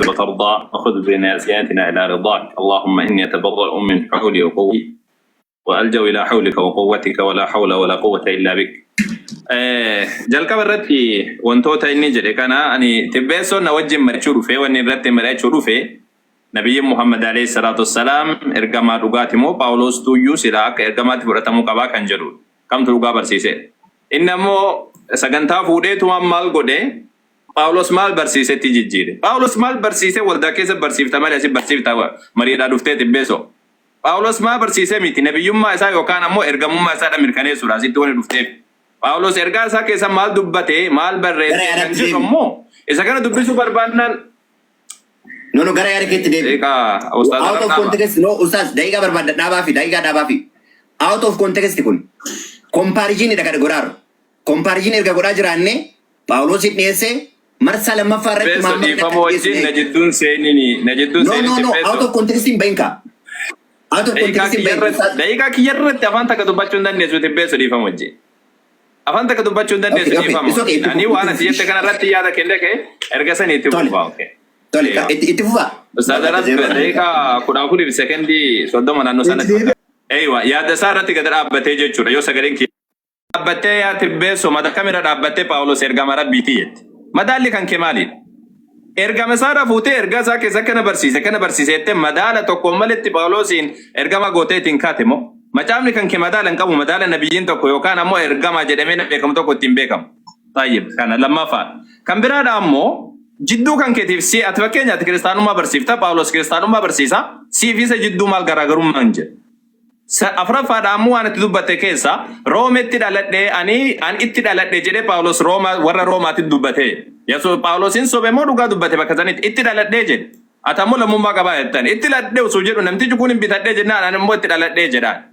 وترضى وخذ بناصيتنا إلى رضاك. اللهم إني أتبرأ من حولي وقوتي وألجأ إلى حولك وقوتك ولا حول ولا قوة إلا بك. Jalqaba irratti wantoota inni jedhe kana ani tibbeessoon na wajjin mari'achuu dhufe, wanni irratti mari'achuu dhufe nabiyyiin Muhammad alayhi salaatu wassalaam ergamaa dhugaati moo Phaawulos tuyyuu silaa akka ergamaatti fudhatamuu qabaa kan jedhu, kamtu dhugaa barsiise. Inni ammoo sagantaa fuudheetumaan maal godhe? Phaawulos maal barsiisetti jijjiire. Phaawulos maal barsiise? Waldaa keessa barsiifta malee asi barsiifta mariidhaa dhuftee tibbeessoo. Phaawulos maal barsiise miti, nabiyyummaa isaa yookaan ammoo ergamummaa isaadha mirkaneessuudha asitti wani dhufteef. Phaawulos ergaa isaa keessa maal dubbate, maal Gara barreesse kan yaadatti jedhu deebi. ammoo isa kana dubbisuu barbaannaan No, no, gara yaada keetti deebi. Eegaa ustaaza Out of dhaaba. context, no, ustaaz, daqiiqaa barbaadda dhaabaa fi daqiiqaa dhaabaa fi. Out of context kun. Comparison dha kan godhaaru. Comparison erga godhaa jiraanne Phaawulos dhiyeessee marsaa lammaffaa irratti Tibbeessoo, Muhammad dhiifama akka wajjin na dhiyeessu. jidduun seenini, na jidduun No, seenin no, no, out tibbeessoo. of context hin bahin kaa. Out of Daqiiqaa context hin kiyya bahin. irratti Ustaaz. daqiiqaa kiyya irratti afaan takka dubbachuu hin dandeessu tibbeessoo, dhiifama wajjin. Afaan takka dubbachuu hin dandeessu, Okay. dhiifama It's okay. wajjin. Itti Ani fufu. waan ati jette kana irratti yaada kenne ka'e erga sanii itti Tole. fufa. Okay. Tole, Eeyyama. itti fufa. Ustaaz Bakka Arab zeeroo dha. daqiiqaa 14 fi sekendii 30 naannoo Itti sanatti deebi'a. fakkaata. Eeywa, yaada isaa irratti gad dhaabbatee jechuudha. Yoo sagaleen kiyya dhaabbattee yaa tibbeessoo, mata kamirra dhaabbattee Phaawulos ergama Rabbiitii jette? Madaalli kan kee maalidha? Ergama isaarra fuutee ergaa isaa keessa kana barsiise kana barsiise jettee madaala tokkoon malitti Phaawulosiin ergama gooteetiin kaate moo? Macaafni kan kee madaala hin qabu, madaala nabiyyiin tokko yookaan ammoo ergamaa jedhamee nama beekamu tokko ittiin beekamu. Tayyib, kana lammaffaa. Kan biraadha ammoo jidduu kan keetiif si ati fakkeenya ati kiristaanummaa barsiifta, Phaawulos kiristaanummaa barsiisa, siif isa jidduu maal garaagarummaan jira? Afuraffaadha ammoo waan itti dubbatte keessa Roometti dhaladhe, ani an itti dhaladhe jedhee Phaawulos Rooma warra Roomaatti dubbate. Yesuus Phaawulosiin sobe moo dhugaa dubbate bakka sanitti itti dhaladhee jedhe? Ati ammoo lammummaa qabaa jettan. Itti dhaladhee osoo jedhu namtichi kun hin bitadhee jennaan ani immoo itti dhaladhee jedhaan.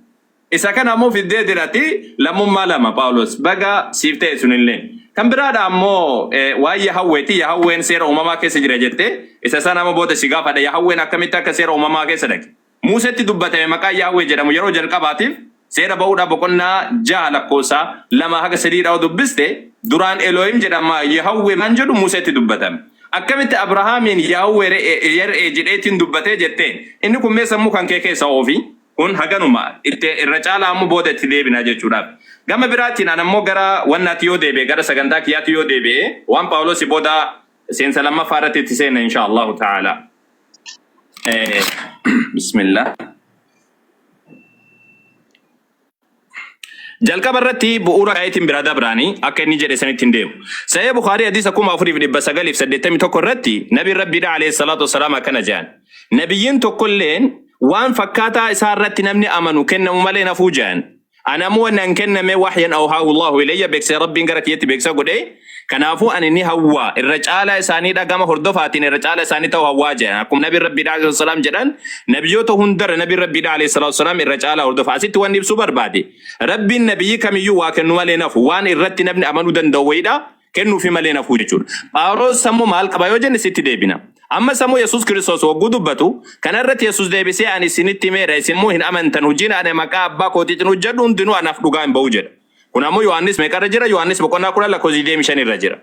Isa kana ammoo fiddee dirati lammummaa lama Phaawulos baga siif ta'e sunillee. Kan biraadha ammoo waan Yahawweeti, Yahawween seera uumamaa keessa jira jette, isa sana ammoo booda si gaafadha, Yahawween akkamitti akka seera uumamaa keessa dhaqe? Muusetti dubbatame maqaan Yaahwee jedhamu yeroo jalqabaatiif Seera Ba'uudhaa boqonnaa 6 lakkoofsa 2 haga 3 dha yoo dubbiste, duraan Elohim jedhama, Yahawwee maan jedhu Muusetti dubbatame. Akkamitti Abrahaamiin Yahawwee re'ee yer'ee jedheetiin dubbatee jetteen? Inni kun mee sammuu kan kee keessa oofi. Kun haganuma itti irra caalaa ammoo booda itti deebina jechuudhaaf. Gama biraatiin an ammoo gara wannaatti yoo deebi'e, gara sagantaa kiyyaatti yoo deebi'e, waan Phaawulosi booda seensa lammaffaa irratti itti seenna insha Allahu ta'ala. Bismillah. Jalqaba irratti bu'uura kaayetiin biraa dabraanii akka inni jedhe sanitti hin deemu. Sahih Bukhaarii hadiisa 4981 irratti Nabiin Rabbiidha alayhi salaatu wassalaam akkana jedhan. Nabiyyiin tokkolleen waan fakkaataa isaa irratti namni amanu kennamu malee nafuu jedhan. Ani ammoo wanni an kenname wahyan awhaahu Allahu ilayya, beeksisa Rabbiin gara kiyyatti beeksisa godhe. Kanaafuu ani ni hawwa irra caalaa isaaniidha, gama hordofaatiin irra caalaa isaanii ta'uu hawwaa jedhan. Akkuma Nabiin Rabbiidha alayhi salaam jedhan, nabiyyoota hundarra Nabiin Rabbiidha alayhi salaatu salaam irra caalaa hordofa. Asitti wanni ibsuu barbaade, Rabbiin nabiyyi kamiyyuu waa kennu malee nafu, waan irratti namni amanuu danda'u wayiidha kennuufi malee nafuu jechuudha. Phaawulos sammuu maal qaba yoo jenne sitti deebina. Amma sammuu Yesuus Kiristoos hogguu dubbatu kana irratti Yesuus deebisee, ani isinitti himeera, isin immoo hin amantan, hojiin ani maqaa abbaa kootiitiin hojjedhu hundinuu anaaf dhugaa hin ba'u jedha. Kun ammoo Yohaannis meeqarra jira? Yohaannis boqonnaa 10 lakkoofsa 25 irra jira.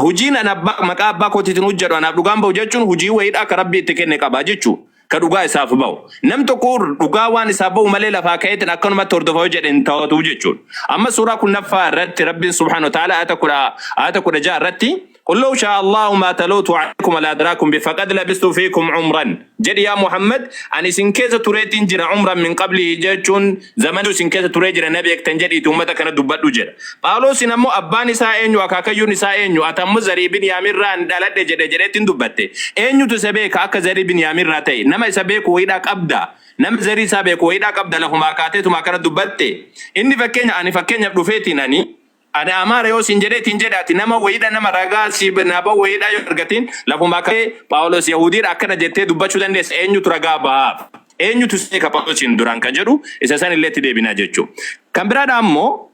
Hojiin ani abbaa maqaa abbaa kootiitiin hojjedhu anaaf dhugaa hin ba'u jechuun hojii wayiidha akka Rabbi itti kenne qaba jechuudha. Ka dhugaa isaaf ba'u. Nam tokko dhugaa waan isaaf ba'u malee lafaa ka'eetiin akkanumatti hordofa yoo jedhe hin ta'atu jechuudha. Amma suuraa 10ffaa irratti Rabbiin subhaanahu wa ta'ala ayata 16 irratti, "Qul law shaa Allahu ma talawtu alaykum wa la adraakum bi faqad labistu fiikum umran," jedhi yaa Muhammad, ani isin keessa tureetiin jira, umran min qablihi jechuun zamanuu isin keessa turee jira, na beektan jedhiiti uummata kana dubbadhu jedha. Phaawulosiin ammoo abbaan isaa eenyu, akaakayyuun isaa eenyu, ati ammoo zarii Biniyaamirraa ani dhaladhe jedhe jedheetiin dubbatte. Eenyutu isa beeka akka zarii Biniyaamirraa ta'e? Nama isa beeku wayiidhaa qabda? Nama zarii isaa beeku wayiidhaa qabda lafumaa kaateetuma akkana dubbatte? Inni fakkeenya ani fakkeenyaaf dhufeetiin ani Amaara yoo siin jedheetiin jedhe, ati nama wayiidha, nama ragaa si naba wayiidhaa yoo argatiin lafumaa ka'ee Phaawulos Yahudiidha akkana jettee dubbachuu dandeessa? Eenyutu ragaa bahaaf? Eenyutu isa beeka Phaawulosiin duraan kan jedhu isa san illee itti deebinaa jechuudha. Kan biraadha ammoo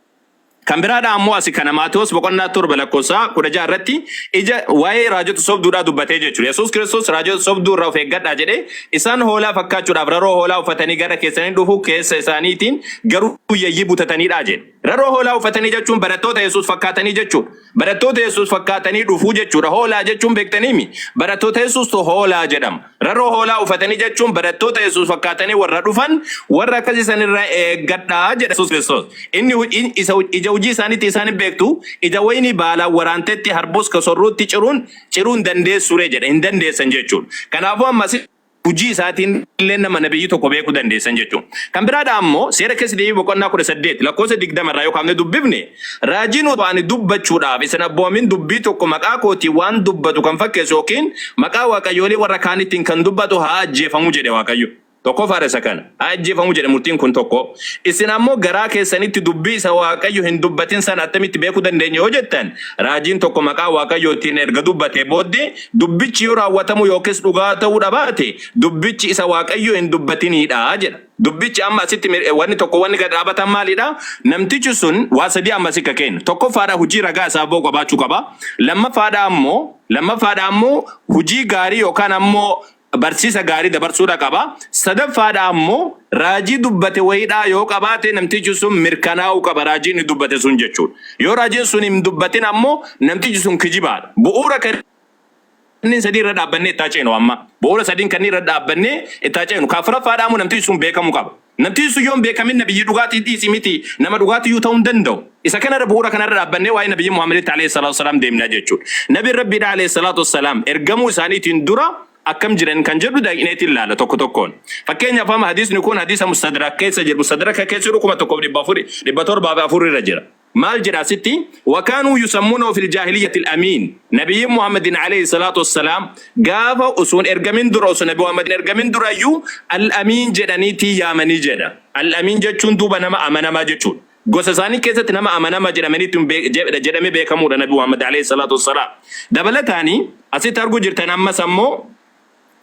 Kan biraadha ammoo asi kana Maatewos boqonnaa 7 lakkoofsa 16 irratti ija waa'ee raajota sobduudhaa dubbatee jechuudha. Yesuus Kiristoos raajota sobduu irraa of eeggadhaa jedhee, isaan hoolaa fakkaachuudhaaf raroo hoolaa uffatanii gara keessanii dhufu, keessa isaaniitiin garuu yeeyyii butataniidha jedhe. Raroo hoolaa uffatanii jechuun barattoota Yesuus fakkaatanii jechuudha. Barattoota Yesuus fakkaatanii dhufuu jechuudha. Hoolaa jechuun beektaniimi? Barattoota Yesuustu hoolaa jedhama. Raroo hoolaa uffatanii jechuun barattoota Yesuus fakkaatanii warra dhufan, warra akkasii sanirraa eeggadhaa jedha Yesuus Kiristoos. Inni isa ija hojii isaaniitti isaan hin beektu, ija wayinii baalaan waraantetti harbus kosorruutti ciruun ciruu hin dandeessuree jedha. Hin dandeessan jechuudha. Kanaafuu amma asitti hojii isaatiin illee nama nabiyyi tokko beekuu dandeessan jechuudha. Kan biraadha ammoo seera keessa deebii boqonnaa 18 lakkoofsa 20 irraa yoo kaafne dubbifne, raajiin otoo ani dubbachuudhaaf isin abboomin dubbii tokko maqaa kootiin waan dubbatu kan fakkeessu yookiin maqaa waaqayyoolii warra kaanittiin kan dubbatu haa ajjeefamu jedhe Waaqayyo. Tokkoffaadha isa kana. Haa ajjeefamu jedhe murtiin kun tokko. Isin ammoo garaa keessanitti dubbii isa Waaqayyo hin dubbatin sana attamitti beekuu dandeenya yoo jettan, raajiin tokko maqaa Waaqayyootiin erga dubbatee booddee dubbichi yoo raawwatamuu yookiis dhugaa ta'uu dhabaate, dubbichi isa Waaqayyo hin dubbatiniidha jedha. Dubbichi amma asitti wanni tokko wanni gad dhaabatan maalidha? Namtichi sun waa sadii amma asi ka kennu. Tokkoffaadha hojii ragaa isaa ba'u qabaachuu qaba. Lammaffaadha ammoo hojii gaarii yookaan ammoo barsiisa gaarii dabarsuudha qaba. Sadaffaadha ammoo raajii dubbate wayiidhaa yoo qabaate, namtichi sun mirkanaa'uu qaba raajii inni dubbate sun jechuudha. Yoo raajiin sun hin dubbatin ammoo namtichi sun kijibaadha. Bu'uura kanneen sadii irra dhaabbannee itti ceenu amma. Bu'uura sadiin kanneen irra dhaabbannee itti ceenu. Afuraffaadha ammoo namtichi sun beekamuu qaba. Namtichi sun yoo hin beekamin nabiyyi dhugaatii dhiisii miti, nama dhugaatiyyuu ta'uu hin danda'u. Isa kanarra, bu'uura kanarra dhaabbannee waa'ee nabiyyi Muhammaditti alayhi salaatu wasalaam deemnaa jechuudha. Nabiin Rabbiidha alayhi salaatu wasalaam ergamuu isaaniitiin dura akkam jiran kan jedhu daqineetiin ilaala tokko tokkoon. Fakkeenyaaf amma hadiisni kun hadiisa Mustadrak keessa jiru. Mustadrak keessa jiru 1704 irra jira. Maal jedha asitti? وكانوا يسمونه في الجاهلية الأمين. Nabiyyiin Muhammadin alayhi salaatu wassalaam gaafa usuun ergamin dura, osoo Nabi Muhammadin ergamin durayyuu al-amiin jedhaniitii yaamanii jedha. Al-amiin jechuun duuba nama amanamaa jechuudha. Gosa isaanii keessatti nama amanamaa jedhamee beekamuudha Nabi Muhammad alayhi salaatu wassalaam. Dabalataanii asitti arguu jirtan ammas ammoo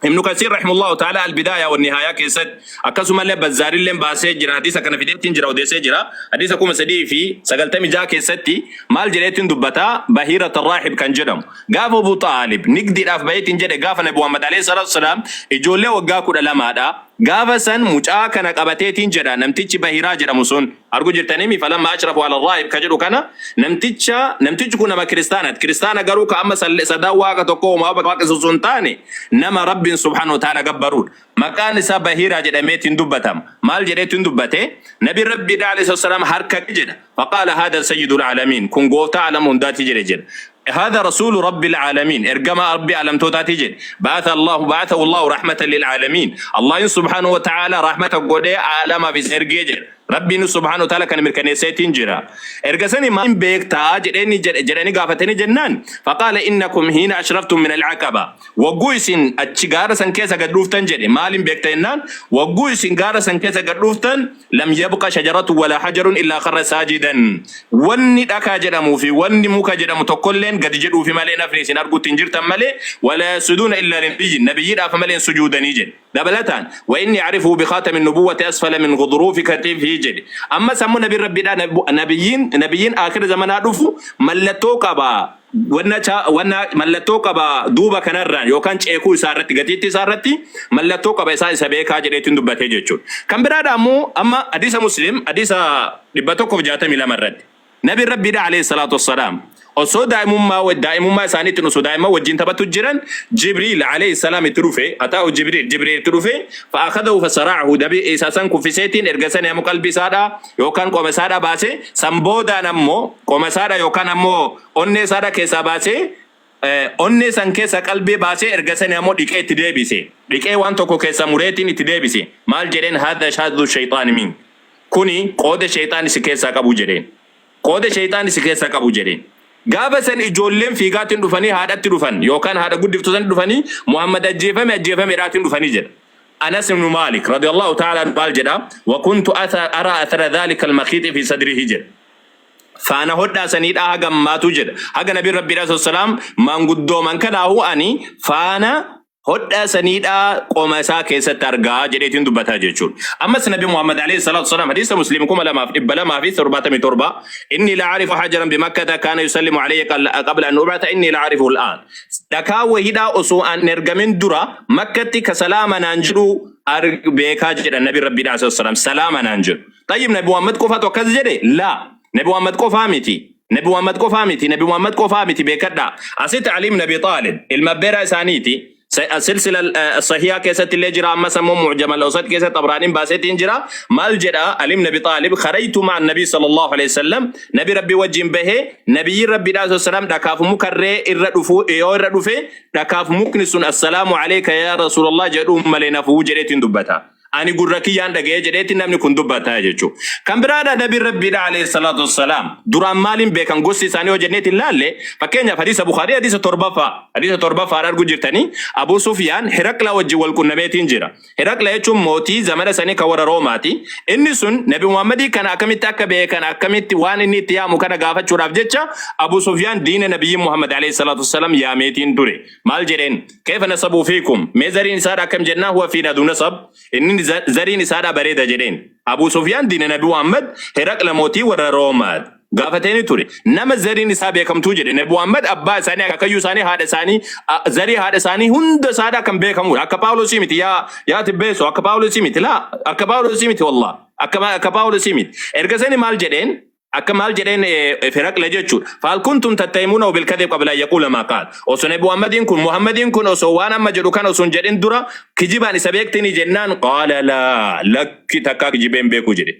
Ibnu Kasiir rahimahullahu ta'ala Al-Bidaaya wa Nihaayaa keessatti, akkasumallee Bazzaarilleen baasee jira, hadiisa kana fideettiin jira, odeessee jira. Hadiisa 3096 keessatti maal jedheettiin dubbataa? Bahiirat Raahib kan jedhamu gaafa Abu Xaalib nigdiidhaaf baheetiin jedhe, gaafa Nabi Muhammad alayhi salaatu wasalaam ijoollee waggaa 12dha. Gaafa san mucaa kana qabateetiin jedha namtichi Bahiraa jedhamu sun. Argu jirtanii? فلما أشرفوا على الراهب ka jedhu kana. Namtichi kun nama kiristaanaati. Kiristaana garuu ka amma sadaa waaqa tokko uumaa waaqa sun hin taane, nama Rabbiin subhaanahu wa ta'ala gabbaruudha. Maqaan isaa Bahiraa jedhameetiin dubbatama. Maal jedheetiin dubbate? Nabi Rabbiidha alayhi salaam harka jedha. فقال هذا سيد العالمين, kun gooftaa alama hundaati jedhe. هذا رسول رب العالمين, ergama Rabbi alamtootaati jedhe. بعث الله بعثه الله رحمة للعالمين, الله سبحانه وتعالى رحمة godhee aalamaaf isa ergee jedhe. Rabbiin subhaanahu wa ta'ala kana mirkaneesseetiin jira. Erga sani maal beektaa jedhanii jedhanii gaafatanii jennaan, فقال إنكم حين أشرفتم من العقبة, wagguu isin achi gaara san keessa gad dhuuftan jedhe. Maaliin beekta jennaan, wagguu isin gaara san keessa gad dhuuftan لم يبق شجرة ولا حجر إلا خر ساجدا, wanni dhakaa jedhamuu fi wanni muka jedhamu tokkolleen gadi jedhuufi malee nafni isin arguutti hin jirtan malee. ولا يسجدون إلا لنبي, nabiyyiidhaaf malee hin sujuudanii jedhe. Dabalataan وإني أعرفه بخاتم النبوة أسفل من غضروف كتفه jedhe. Ammas ammoo nabiin Rabbiidha, nabiyyiin aakhira zamanaa dhufu mallattoo qaba, wanna mallattoo qaba duuba kanarraan yookaan ceekuu isaa irratti, gatiittii isaa irratti mallattoo qaba, isaa isa beekaa jedheetiin dubbatee jechuudha. Kan biraadha ammoo amma hadiisa Muslim hadiisa 162 irratti Nabi Rabbiidha alayhi salaatu wassalaam osoo daa'imummaa isaaniitiin, osoo daa'imman wajjin taphatu jiran, Jibriil alayhi salaam itti dhufe. أتاه جبريل, Jibriil itti dhufe. فأخذه فصرعه, nabi isa san kuffiseetiin erga sani ammoo qalbii isaadha yookaan qoma isaadha baase. San boodaan ammoo qoma isaadha yookaan ammoo onnee isaadha keessaa baasee, onnee san keessa qalbii baasee, erga sani ammoo dhiqee itti deebise. Dhiqee waan tokko keessa mureetiin itti deebise. Maal jedheen? هذا حظ الشيطان منك, kuni qooda shayxaan si keessaa qabu jedheen, qooda shayxaan si keessaa qabu jedheen. Gaafa san ijoolleen fiigaatiin dhufanii haadhatti dhufan yookaan haadha guddiftu san dhufanii, Muhammad ajjeefame, ajjeefame dhaatiin dhufanii jedha. Anas ibn Malik radiyallahu ta'ala anhu maal jedha? وكنت أرى أثر ذلك المخيط في صدره jedha. Faana hodhaa saniidha haga ammaatu jedha. Haga Nabiin Rabbiidha salaam maanguddooman kanaahu ani faana Hodhaa saniidhaa qoma isaa keessatti argaa jedheetiin dubbataa jechuudha. Ammas Nabi Muhammad alayhi salaatu wasalaam hadiisa Muslim 2277 inni la arifu hajaran bi makkata kaana yusallimu alayya qabla an ub'ata inni la arifu al'aan. Dhakaa wahiidhaa osoo an ergamin dura Makkatti ka salaama naan jedhu beekaa jedha Nabi Rabbiidha alayhi salaatu wasalaam salaama naan jedhu. Tayyib, Nabi Muhammad qofaatu akkas jedhe? Laa. Nabi Muhammad qofaa miti. Nabi Muhammad qofaa miti. Nabi Muhammad qofaa miti, beekadhaa. Asitti Ali ibn Abi Xaalib ilma abbeeraa isaaniiti. Silsila sahihaa keessatti illee jira, ammas ammoo Mu'jam al-Awsat keessatti Xabraaniin baaseetiin jira. Maal jedha Ali ibn Abi Xaalib? Kharajtu ma'a Nabii sallallahu alaihi wasallam, Nabi Rabbii wajjin bahee, Nabiyyiin Rabbiidhaa sallallahu alaihi wasallam dhakaaf mukarree irra dhufu yoo irra dhufe dhakaaf mukni sun assalaamu alayka yaa Rasuulallah jedhuun malee nafuu jedheetiin dubbata. Ani gurra kiyyaan dhaga'ee jedheetti namni kun dubbataa jechuudha. Kan biraadha, Nabiin Rabbiidha alayhi salaatu wassalaam. Duraan maaliin beekan gosti isaanii yoo jenneetti ilaalle, fakkeenyaaf hadiisa Bukhaarii hadiisa torbaffaadha argu jirtanii, Abuu Sufyaan Hiraqla wajjin wal qunnameetiin jira. Hiraqla jechuun mootii zamana sanii kan warra Roomaati. Inni sun Nabi Muhammadii kana akkamitti akka beekan, akkamitti waan inni itti yaamu kana gaafachuudhaaf jecha Abuu Sufyaan diina Nabiyyi Muhammad alayhi salaatu wassalaam yaameetiin ture. Maal jedheen? Kayfa nasabu fiikum? Mee zariin isaadha akkam jennaa, huwa fiina du nasab. Inni zariin isaadha bareeda jedheen. Abuu Sufyaan diina Nabi Muhammad Heraqla mootii warra Roomaati. Gaafateeni ture. Nama zariin isaa beekamtuu jedhe. Nabi Muhammad abbaa isaanii, akaakayyuu isaanii, haadha isaanii, zarii haadha isaanii hunda isaadha kan beekamudha. Akka Paawulosii miti yaa tibbeessu, akka Paawulosii miti, laa, akka Paawulosii miti, wallah. Akka Paawulosii miti. Erga sani maal jedheen? Akka maal jedheen Hiraqla jechuudha. Fahal kuntum tattahimuunahu bilkadhib qabla an yaquula maa qaal. Osoo Nabi Muhammadiin kun osoo waan amma jedhu kan osoo hin jedhin dura kijibaan isa beektini jennaan, qaala laa, lakki, takkaa kijibeen beeku jedhe.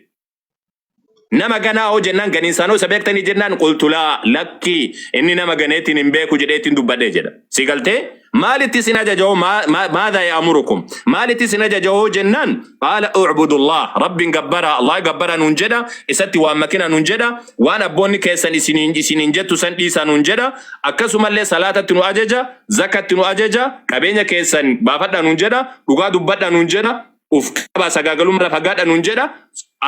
Nama ganaa hoo jennaan, ganiinsaanoo isa beektanii jennaan, qultu laa, lakki, inni nama ganeetiin hin beeku jedheetiin dubbadhe jedha. Si galtee? Maalitti isin ajaja hoo? Maadhaa ya'murukum? Maalitti isin ajaja hoo jennaan, qaala u'budullah, Rabbiin gabbaraa, Allah gabbaraa nuun jedha, isatti waan makina nuun jedha, waan abboonni keessan isiniin jettu san dhiisaa nuun jedha, akkasumallee salaatatti nu ajaja, zakatti nu ajaja, qabeenya keessan baafadhaa nuun jedha, dhugaa dubbadhaa nuun jedha, uf qabaa sagaagalummaa fagaadha nuun jedha,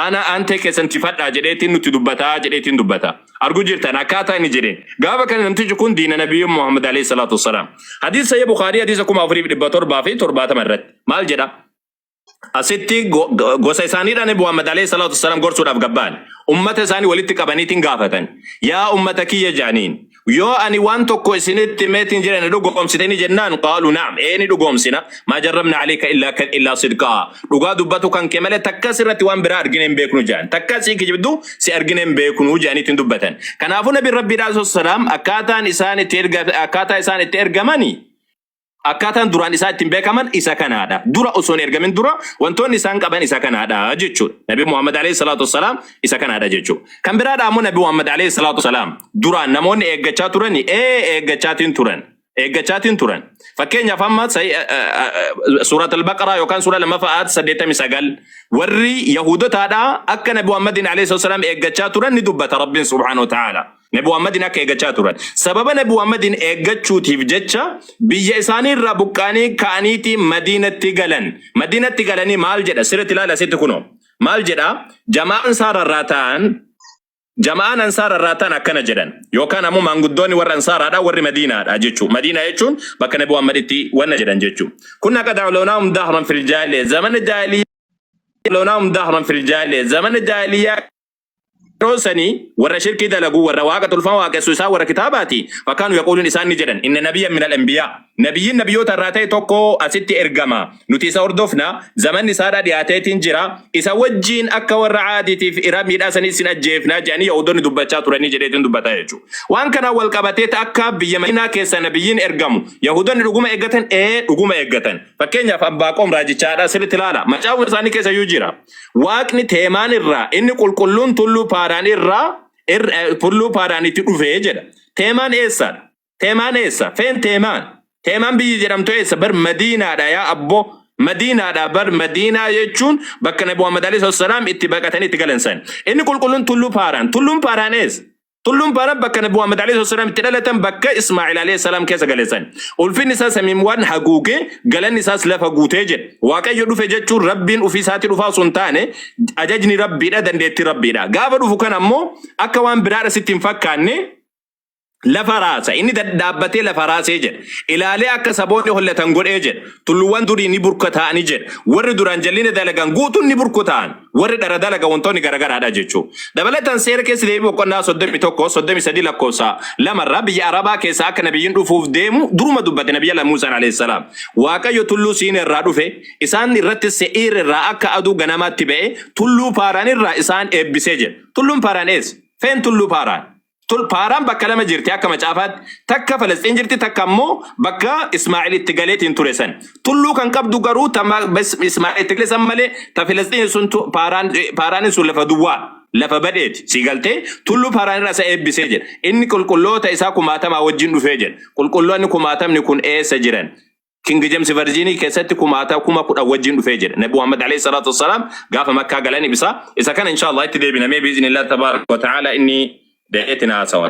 aanaa aantee keessan tifadhaa jedheetiin nutti dubbataa jedheetiin dubbata. Argu jirtan akkaataa inni jedheen. Gaafa kana namtichi kun diina Nabiyyi Muhammad alayhi salaatu wassalaam. Hadiisa Sahih Bukhaarii hadiisa 4770 irratti maal jedha? Asitti gosa isaaniidhaan Nabi Muhammad alayhi salaatu wassalaam gorsuudhaaf gabbaan. Ummata isaanii walitti qabaniitiin gaafatan. Yaa ummata kiyya jaaniin. Yoo ani waan tokko isinitti himeetiin jedhan dhugoomsitanii jennaan, qaalu na'am, ee, ni dhugoomsina, maa jarrabna alayka illaa sidqaa, dhugaa dubbatu kan kee malee takka sirratti waan biraa argine hin beeknu jedhan, takka si kijibdu si argine hin beeknu jedhaniitiin dubbatan. Kanaafuu Nabi Rabbiidhaa salaam akkaataan isaan itti erga akkaataa isaan itti ergamani, akkaataan duraan isaa ittiin beekaman isa kanaadha. Dura osoo hin ergamin dura wantoonni isaan qaban isa kanaadha jechuudha. Nabi Muhammad alayhi salaatu wassalaam isa kanaadha jechuudha. Kan biraadha ammoo, Nabi Muhammad alayhi salaatu wassalaam duraan namoonni eeggachaa turani, ee, eeggachaatiin turan. Eeggachaatiin turan. Fakkeenyaaf amma Suurat al-Baqaraa yookaan suura lammaffaa ayat 89 warri Yahudotaadha akka Nabi Muhammadin alayhi salaatu wassalaam eeggachaa turan ni dubbata Rabbiin subhaanahu wa ta'ala. Nabi Muhammadin akka eeggachaa turan. Sababa Nabi Muhammadin eeggachuutiif jecha biyya isaanii irraa buqqaanii ka'aniiti Madiinatti galan. Madiinatti galanii maal jedha? Sirriitti ilaali asitti kunoo. Maal jedha? Jama'aan Ansaararraa ta'an Jama'aan Ansaararraa ta'an akkana jedhan. Yookaan ammoo maanguddoonni warra Ansaaraadha, warri Madiinaadha jechuudha. Madiinaa jechuun bakka Nabi Muhammad itti wanna jedhan jechuudha. Kunna qad a'lawnaahum dahran fil jaahiliyya. Zamana jaahiliyyaa a'lawnaahum dahran fil jaahiliyya. Zamana jaahiliyyaa yeroo sanii warra shirkii dalagu, warra waaqa tolfamaa waaqessu, isaa warra kitaabaati. Fakkaanu yaquuluun, isaan ni jedhan, inna nabiyyan min al-anbiyaa, nabiyyiin nabiyyoota irraa ta'e tokko asitti ergama, nuti isa hordofna, zamanni isaadha dhiyaateetiin jira, isa wajjiin akka warra Caadiitiif Iramiidhaa sanii isin ajjeefnaa jedhanii Yahudoonni dubbachaa turanii jedheetiin dubbataa jechuudha. Waan kanaan wal qabatee akka biyya Madiinaa keessa nabiyyiin ergamu Yahudoonni dhuguma eeggatan, ee, dhuguma eeggatan. Fakkeenyaaf Anbaaqoom raajichaadha, sirriitti ilaala. Macaafuma isaanii keessa iyyuu jira. Waaqni Teemaan irraa, inni qulqulluun tulluu Paaraan irraa tulluu Paaraanitti dhufee jedha. Teemaan eessaadha? Teemaan eessa? Feen Teemaan. Teemaan biyyi jedhamtu eessa? Bar Madiinaadha yaa abbo. Madiinaadha bar. Madiinaa jechuun bakka Nabi Muhammad alayhi salaam itti baqatanii itti galan san. Inni qulqulluun tulluu Paaraan. Tulluun Paaraan eessa? Tulluun Paaraan bakka Nabi Muhammad alayhi salaam itti dhalatan, bakka Ismaa'il alayhi salaam keessa gale san. Ulfinni isaa samiiwwan haguugee, galanni isaas lafa guutee jedha. Waaqayyo dhufe jechuun Rabbiin ofii isaatii dhufaa osoo hin taane ajajni Rabbiidha, dandeettii Rabbiidha. Gaafa dhufu kana ammoo akka waan biraadha sitti hin fakkaanne. Lafa raasa. Inni dadhaabbatee lafa raasee jedha. Ilaalee akka saboonni hollatan godhee jedha. Tulluuwwan durii ni burkataa'anii jedha. Warri duraan jallina dalagan guutuun ni burkutaa'an. Warri dhara dalagan wantoonni garagaraadha jechuudha. Dabalataan seera keessa deebii boqonnaa 31, 33 lakkoofsa 2rraa biyya Arabaa keessaa akka nabiyyiin dhufuuf deemu duruma dubbate nabiyya Muusaan alayhi salaam. Waaqayyo tulluu Siina irraa dhufe isaan irratti Se'iir irraa akka aduu ganamaatti ba'e tulluu Paaraan irraa isaan eebbisee jedha. Tulluun Paaraan eessa? Feen tulluu Paaraan. Tul Paaraan bakka lama jirti akka macaafaatti. Takka Falasxiin jirti, takka ammoo bakka Ismaa'il itti galeetiin ture san. Tulluu kan qabdu garuu ta Ismaa'il itti gale san malee ta Filisxiin sun Paaraan Paaraan sun lafa duwwaa lafa badheeti. Si galtee tulluu Paaraan irraa isa eebbisee jedha. Inni qulqulloota isaa kumaatamaa wajjin dhufee jedha. Qulqulloonni kumaatamni kun eessa jiran? King James Version keessatti kumaata 10,000 wajjin dhufee jedha. Nabi Muhammad alayhi salaatu wassalaam gaafa Makkaa galan ibsa. Isa kana inshallah itti deebinamee biiznillah tabaaraka wa ta'ala inni da'eetiin haasawa.